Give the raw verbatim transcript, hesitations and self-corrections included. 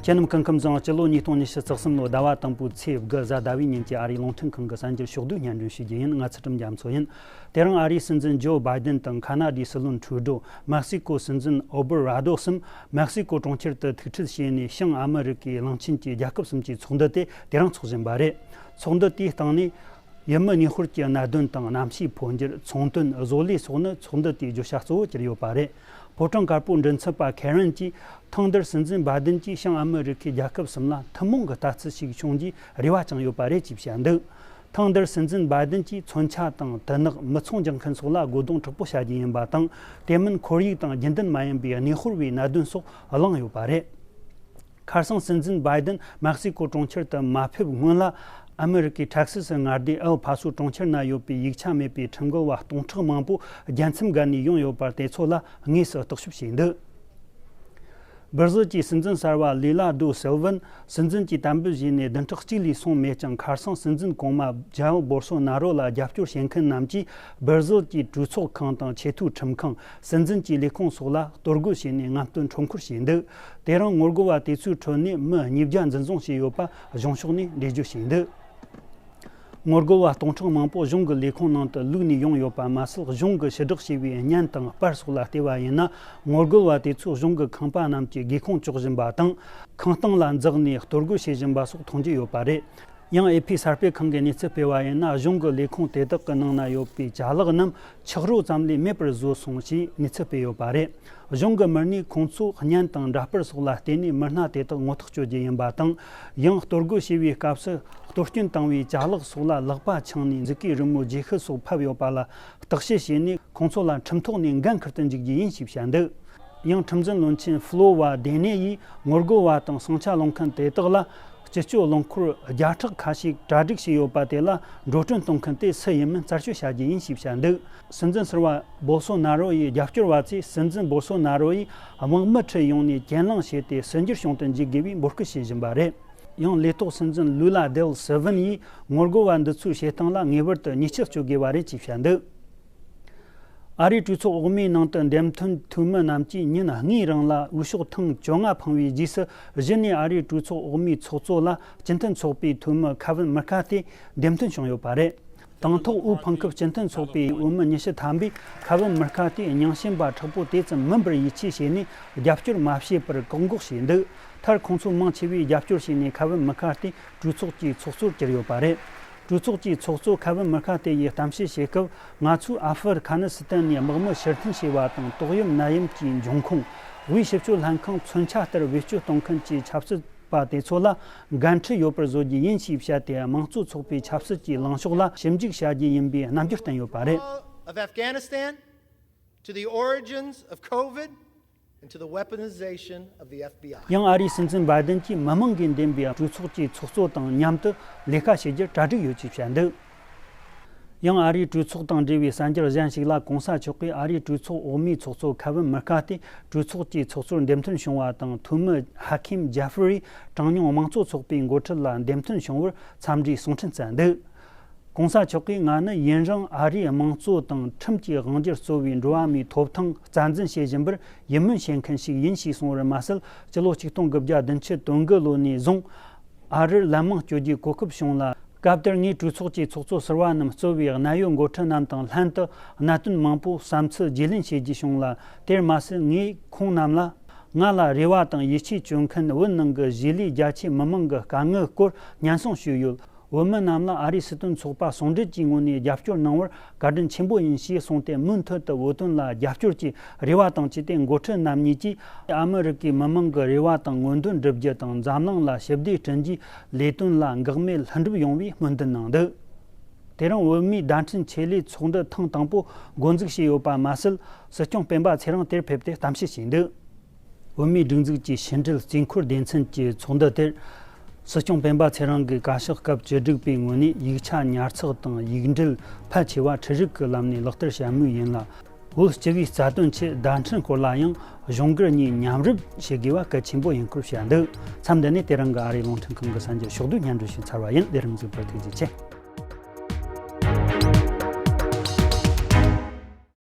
ཁྱེད་རྣམས་སྐུ་ཁམས་བཟང་། སྤྱི་ལོ་ཉིས་སྟོང་ཉི་ཤུ་རྩ་གསུམ་ལོའི་ཟླ་བ་དང་པོའི་ཚེས་དགུ་གཟའ་ཟླ་བའི་ཉིན་གྱི་ཨ་རིའི་རླུང་འཕྲིན་ཁང་གི་གསར་འགྱུར་ཕྱོགས་བསྡུས་སྙན་སྒྲོན་ཞུ་རྒྱུ་ཡིན། ང་ཚུལ་ཁྲིམས་རྒྱ་མཚོ་ཡིན། དེ་རིང་ཨ་རིའི་སྲིད་འཛིན་ཇོ་བྷའི་ཏན་དང་ཁ་ན་ཌའི་སྲིད་བློན་ཁྲུ་ཌོ། མེག་སི་ཀོ་སྲིད་འཛིན་ཨོ་བྷར་ར་དོ་གསུམ་མེག་སི་ཀོ་གྲོང་ཁྱེར་དུ་ཐུག་འཕྲད་བྱས་ནས། བྱང་ཨ་མི་རི་ཀའི་གླིང་ཆེན་གྱི་རྒྱལ་ཁབ་གསུམ་གྱི་ཚོགས་འདུ་དེ་དེ་རིང་འཚོགས་བཞིན་པ་རེད། ཚོགས་འདུ་དེའི་སྟེང་ནས། ཡུལ་མི་ནུས་ཤུགས་ཀྱི་གནད་དོན་དང་། གནམ་གཤིས་འཕོ་འགྱུར། ཚོང་དོན། བཟོ་ལས་སོགས་ནི་ཚོགས་འདུ་དེའི་བརྗོད་བྱ་གཙོ་བོ་གྱུར་ཡོད་པ་རེད། ཕོ་བྲང་དཀར་པོའི་མགྲིན་ཚབ་པ་ཁེ་རན་གྱིས། ཐེངས་འདིར་སྲིད་འཛིན་བྷའི་ཏན་གྱིས་བྱང་ཨ་མི་རི་ཁའི་རྒྱལ་ཁབ་གསུམ་ལ་ཐུན་མོང་གི་ལྟ་ཚུལ་ཞིག་བྱུང་རྒྱུའི་རེ་བ་བཅངས་ཡོད་པ་རེད་ཅེས་བཤད་འདུག་ཐེངས་འདིར་སྲིད་འཛིན་བྷའི་ཏན་གྱིས་མཚོན་ཆ་དང་དུད་ནག་མི་ཚོང་རྒྱག་མཁན་སོགས་ལ་རྒོལ་རྡུང་དྲག་པོ་བྱ་རྒྱུ་ཡིན་པ་དང་། དེ་མིན་ཁོར་ཡུག་དང་རྒྱུན་ལྡན་མ་ཡིན་པའི་གནས་སྤོར་བའི་གནད་དོན་སོགས་གླེང་ཡོད་པ་རེད། ཁ་སང་སྲིད་འཛིན་བྷའི་ཏན་མེག་སི་ཀོ་གྲོང་ཁྱེར་དུ་མ་ཕེབས་སྔོན་ལ། ཨ་མི་རི་ཀའི་ཊེག་སི་སི་མངའ་སྡེ་ཨེལ་ཕ་སོ་གྲོང་ཁྱེར་ན་ཡོད་པའི་ཡིག་ཆ་མེད་པའི་ཁྲིམས་འགལ་བ་སྟོང་ཕྲག་མང་པོ་རྒྱལ་མཚམས་བརྒལ་ནས་ཡོང་ཡོད་པར། དེ་ཚོ་ལ་དངོས་སུ་བརྟག་ཞིབ་བྱས་འདུག་སྦིར་ཟིལ་གྱི་སྲིད་འཛིན་གསར་པ་ལུ་ལ་ཌོ་སིལ་ཝན་སྲིད་འཛིན་གྱི་དམ་འབུལ་བཞེས་ནས་བདུན་ཕྲག་གཅིག་ལས་སོང་མེད་ཀྱང་། ཁ་སང་སྲིད་འཛིན་གོང་མ་ཇའོ་བོལ་སོ་ན་རོ་ལ་རྒྱབ་སྐྱོར་བྱེད་མཁན་རྣམས་ཀྱིས་སྦིར་ཟིལ་གྱི་གྲོས་ཚོགས་ཁང་དང་ཆེས་མཐོའི་ཁྲིམས་ཁང་། སྲིད་འཛིན་གྱི་ལས་ཁུངས་སོགས་ལ་གཏོར་རྒོལ་བྱས་ནས་ངན་བསྟོད་ཁྲོམ་སྐོར་བྱས་འདུག་དེ་རིང་ངོ་རྒོལ་བ་དེ་ཚོའི་ཁྲོད་ནས་མི་ཉིས་བརྒྱ་འཛིན་བཟུང་བྱས་ཡོད་པ་གཞུང་ཕྱོགས་ནས་འགྲེལ་བརྗོད་བྱས་འདུག་ངོ་རྒོལ་བ་སྟོང་ཕྲག་མང་པོ་གཞུང་གི་ལས་ཁུངས་ནང་དུ་བླུགས་ནས་ཡོང་ཡོད་པ་མ་ཟད། གཞུང་གིས་ཕྱིར་བསྒྲགས་བྱས་པའི་བརྙན་དང་པར་སོགས་ལ་བལྟས་པ་ཡིན་ན། ངོ་རྒོལ་བ་དེ་ཚོ་གཞུང་གི་ཁང་པ་རྣམས་ཀྱི་སྒེའུ་ཁུང་གཅོག་བཞིན་པ་དང་། ཁང་སྟེང་ལ་འཛེགས་ནས་གཏོར་རྒོལ་བྱེད་བཞིན་པ་སོགས་མཐོང་རྒྱུ་ཡོད་པ་རེད། ཡང་ཨེ་ཕི་གསར་སྤེལ་ཁང་གིས་གནས་ཚུལ་སྤེལ་བ་ཡིན་ན། གཞུང་གི་ལས་ཁུངས་དེ་དག་གི་ནང་ན་ཡོད་པའི་ཅ་ལག་རྣམས་ཆག་རོ་ཙམ་ལས་མེད་པར་བཟོས་སོང་ཞེས་གནས་ཚུལ་སྤེལ་ཡོད་པ་རེད། གཞུང་གི་མི་སྣས་ཁོང་ཚོས་བརྙན་དང་འདྲ་པར་སོགས་ལ་བལྟས་ནས་མི་སྣ་དེ་དག་ངོ་ཐག་གཅོད་རྒྱུ་ཡིན་པ་དང་། ཡང་གཏོར་རྒོལ་བྱས་པའི་སྐབས་སུ་གཏོར་སྐྱོན་བཏང་བའི་ཅ་ལག་སོགས་ལ་ལག་པ་འཆང་ནས་མཛུབ་གུའི་རི་མོ་རྗེས་ཤུལ་སོགས་ཕབ་ཡོད་པ་ལ་བརྟག་དཔྱད་བྱས་ནས། ཁོང་ཚོ་ལ་ཁྲིམས་ཐོག་ནས་འགན་འཁུར་དུ་འཇུག་རྒྱུ་ཡིན་ཞེས་བཤད་འདུག་ཡང་ཁྲིམས་འཛིན་བློན་ཆེན་ཧྥུ་ལོ་ཝ་དེ་ནེ་ཡིས་ངོ་རྒོལ་བ་དང་ཟིང་ཆ་སློང་མཁན་དེ་དག་ལ་སྤྱི་སྤྱོད་རླངས་འཁོར་བརྒྱ་ཕྲག་ཁ་ཤས་གྲ་སྒྲིག་བྱས་ཡོད་པ་དེ་ལ་འགྲོ་གྲོན་གཏོང་མཁན་དེ་སུ་ཡིན་མིན་རྩད་གཅོད་བྱ་རྒྱུ་ཡིན་ཞེས་བཤད་འདུག་སྲིད་འཛིན་ཟུར་པ་བོལ་སོ་ན་རོ་ཡི་རྒྱབ་སྐྱོར་བ་ཚོས་སྲིད་འཛིན་བོལ་སོ་ན་རོ་ཡིས་དམག་མི་ཁྲིད་ཡོང་ནས་གྱེན་ལངས་བྱས་ཏེ་སྲིད་འགྱུར་བྱུང་དུ་འཇུག་དགོས་པའི་འབོད་སྐུལ་བྱེད་བཞིན་པ་རེད། ཡང་ལས་ཐོག་སྲིད་འཛིན་ལུ་ལ་དེལ་སི་ཝིན་ཡིས་ངོ་རྒོལ་བ་འདི་ཚོའི་བྱེད་སྟངས་ལ་ངེས་པར་དུ་ཉེས་ཆད་གཅོད་དགོས་པ་རེད་ཅེས་བཤད་འདུག་ཨ་རིའི་གྲོས་ཚོགས་འོག་མའི་ནང་དུ་འདེམས་ཐོན་འཐུས་མི་རྣམས་ཀྱིས་ཉིན་ལྔའི་རིང་ལ་འོས་ཤོག་ཐེངས་བཅོ་ལྔ་འཕངས་པའི་རྗེས་སུ། གཞི་ནས་ཨ་རིའི་གྲོས་ཚོགས་འོག་མའི་ཚོགས་གཙོ་ལ་སྤྱི་མཐུན་ཚོགས་པའི་འཐུས་མི་ཁ་ཝིན་མི་ཁ་ཏེ་འདེམས་ཐོན་བྱུང་ཡོད་པ་རེད། དང་ཐོག་འོས་འཕངས་སྐབས་སྤྱི་མཐུན་ཚོགས་པའི་འོས་མི་ཉི་ཤུ་ཐམ་པས་ཁ་ཝིན་མི་ཁ་ཏེ་རྙིང་ཞེན་པ་དྲག་པོ་དེ་ཙམ་མིན་པར་ཡིད་ཆེས་བྱས་ནས་རྒྱབ་སྐྱོར་མ་བྱས་པར་བཀག་འགོག་བྱས་འདུག་མཐར་ཁོང་ཚོ་མང་ཆེ་བས་རྒྱབ་སྐྱོར་བྱས་ནས་ཁ་ཝིན་མི་ཁ་ཏེ་གྲོས་ཚོགས་ཀྱི་ཚོགས་གཙོར་གྱུར་ཡོད་པ་རེད། གྲོས་ཚོགས་ཀྱི་ཚོགས་གཙོ་ཁ་ཝིན་མི་ཁ་ཏེ་ཡིས་གཏམ་བཤད་བྱེད་སྐབས། ང་ཚོས་ཨ་ཧྥི་རི་ཁ་ནི་སི་ཐན་ནས་དམག་མི་ཕྱིར་འཐེན་བྱས་པ་དང་། ཏོག་དབྱིབས་ནད་ཡམས་ཀྱི་འབྱུང་ཁུངས། དབུས་ཞིབ་དཔྱོད་ལྷན་ཁང་མཚོན་ཆ་ལྟར་བེད་སྤྱོད་གཏོང་མཁན་གྱི་ཆབ་སྲིད་པ་དེ་ཚོ་ལ་འགན་འཁྲི་ཡོད་པར་བཟོ་རྒྱུ་ཡིན་ཞེས་བཤད་དེ། དམངས་གཙོ་ཚོགས་པའི་ཆབ་སྲིད་ཀྱི་ལངས་ཕྱོགས་ལ་ཞིབ་འཇུག་བྱ་རྒྱུ་ཡིན་པའི་རྣམ་འགྱུར་བསྟན་ཡོད་པ་རེད། Of Afghanistan to the origins of COVID and to the weaponization of the F B I. ཡང་ཨ་རིའི་སྲིད་འཛིན་བྷའི་ཏན་གྱིས་མི་མང་གིས་འདེམས་པའི་གྲོས་ཚོགས་ཀྱི་ཚོགས་གཙོ་དང་མཉམ་དུ་ལས་ཀ་བྱེད་རྒྱུར་གྲ་སྒྲིག་ཡོད་ཅེས་བཤད་འདུག་ཡང་ཨ་རིའི་གྲོས་ཚོགས་དང་འབྲེལ་བའི་གསར་འགྱུར་གཞན་ཞིག་ལ། གོང་ས་མཆོག་གིས་ཨ་རིའི་གྲོས་ཚོགས་འོག་མའི་ཚོགས་གཙོ་ཁ་ཝིན་མི་ཁ་ཏེ་གྲོས་ཚོགས་ཀྱི་ཚོགས་གཙོར་འདེམས་ཐོན་བྱུང་བ་དང་། འཐུས་མི་ཧ་ཁིམ་ཇེ་ཧྥི་རི་གྲངས་ཉུང་དམངས་གཙོ་ཚོགས་པའི་འགོ་ཁྲིད་ལ་འདེམས་ཐོན་བྱུང་བར་འཚམས་འདྲིའི་གསུང་འཕྲིན་བསྩལ་འདུག་གོང་ས་མཆོག་གིས། ང་ནི་ཡུན་རིང་ཨ་རིའི་དམངས་གཙོ་དང་ཁྲིམས་ཀྱི་དབང་སྒྱུར་གཙོ་བའི་འགྲོ་བ་མིའི་ཐོབ་ཐང་རྩ་འཛིན་བྱེད་བཞིན་པར་ཡིད་སྨོན་བྱེད་མཁན་ཞིག་ཡིན་ཞེས་གསུངས་པར་མ་ཟད། སྤྱི་ལོ་ཆིག་སྟོང་དགུ་བརྒྱ་བདུན་ཅུ་དོན་དགུ་ལོ་ནས་བཟུང་ཨ་རིར་ལན་མང་བསྐྱོད་རྒྱུའི་གོ་སྐབས་བྱུང་ལ། སྐབས་དེར་ངས་གྲོས་ཚོགས་ཀྱི་ཚོགས་གཙོ་ཟུར་པ་རྣམས་གཙོས་པའི་གནད་ཡོད་འགོ་ཁྲིད་རྣམས་དང་ལྷན་དུ་གནད་དོན་མང་པོའི་བསམ་ཚུལ་བརྗེ་ལེན་བྱེད་རྒྱུ་བྱུང་ལ། དེར་མ་ཟད། ངས་ཁོང་རྣམས་ལ། ང་ལ་རེ་བ་དང་ཡིད་ཆེས་བཅོལ་མཁན་བོད་ནང་གི་གཞིས་ལུས་རྒྱ་ཆེའི་མི་མང་གི་དཀའ་ངལ་སྐོར་སྙན་སེང་ཞུས་ཡོད། བོད་མི་རྣམས་ལ་ཨ་རིའི་སྲིད་དོན་ཚོགས་པ་ཟུང་འབྲེལ་གྱི་ངོས་ནས་རྒྱབ་སྐྱོར་གནང་བར་བཀའ་དྲིན་ཆེན་པོ་ཡིན་ཞེས་གསུངས་ཏེ། མུ་མཐུད་དུ་བོད་དོན་ལ་རྒྱབ་སྐྱོར་གྱི་རེ་བ་དང་བཅས་ཏེ། འགོ་ཁྲིད་རྣམ་གཉིས་ཀྱིས་ཨ་མི་རི་ཀའི་མི་མང་གི་རེ་བ་དང་མངོན་འདོད་འགྲུབ་རྒྱུ་དང་། འཛམ་གླིང་ལ་ཞི་བདེ་བསྐྲུན་རྒྱུའི་ལས་དོན་ལ་འགག་མེད་ལྷུན་གྲུབ་ཡོང་བའི་སྨོན་འདུན་གནང་འདུག་དེ་རིང་བོད་མིའི་བརྡ་འཕྲིན་ཆེད་ལས་ཚོགས་འདུ་ཐེངས་དང་པོ་འགོ་འཛུགས་བྱས་ཡོད་པ་མ་ཟད། སྲིད་སྐྱོང་སྤེན་པ་ཚེ་རིང་དེར་ཕེབས་ཏེ་གཏམ་བཤད་བྱས་འདུག་བོད་མིའི་སྒྲིག་འཛུགས་ཀྱི་ཕྱི་འབྲེལ་རྩིས་འཁོར་སྡེ་ཚན་གྱི་ཚོགས་འདུ་དེར། སྲིད་སྐྱོང་སྤེན་པ་ཚེ་རིང་གིས་བཀའ་ཤག་སྐབས་བཅུ་དྲུག་པའི་ངོས་ནས་ཡིག་ཆ་ཉར་ཚགས་དང་ཡིག་འབྲེལ་ཕལ་ཆེ་བ་འཕྲུལ་རིག་གི་ལམ་ནས་ལག་བསྟར་བྱ་མུས་ཡིན་ལ། བོད་སྤྱི་པའི་རྩ་དོན་ཆེད་བརྡ་འཕྲིན་སྐོར་ལ་ཡང་གཞུང་སྒེར་གཉིས་མཉམ་རུབ་བྱེད་དགོས་པ་གལ་ཆེན་པོ་ཡིན་སྐོར་བཤད་འདུག་མཚམས་འདི་ནས་དེ་རིང་གི་ཨ་རིའི་རླུང་འཕྲིན་ཁང་གི་གསར་འགྱུར་ཕྱོགས་བསྡུས་སྙན་སྒྲོན་ཞུས་ཚར་བ་ཡིན། ལས་རིམ་གཟིགས་པར་ཐུགས་རྗེ་ཆེ།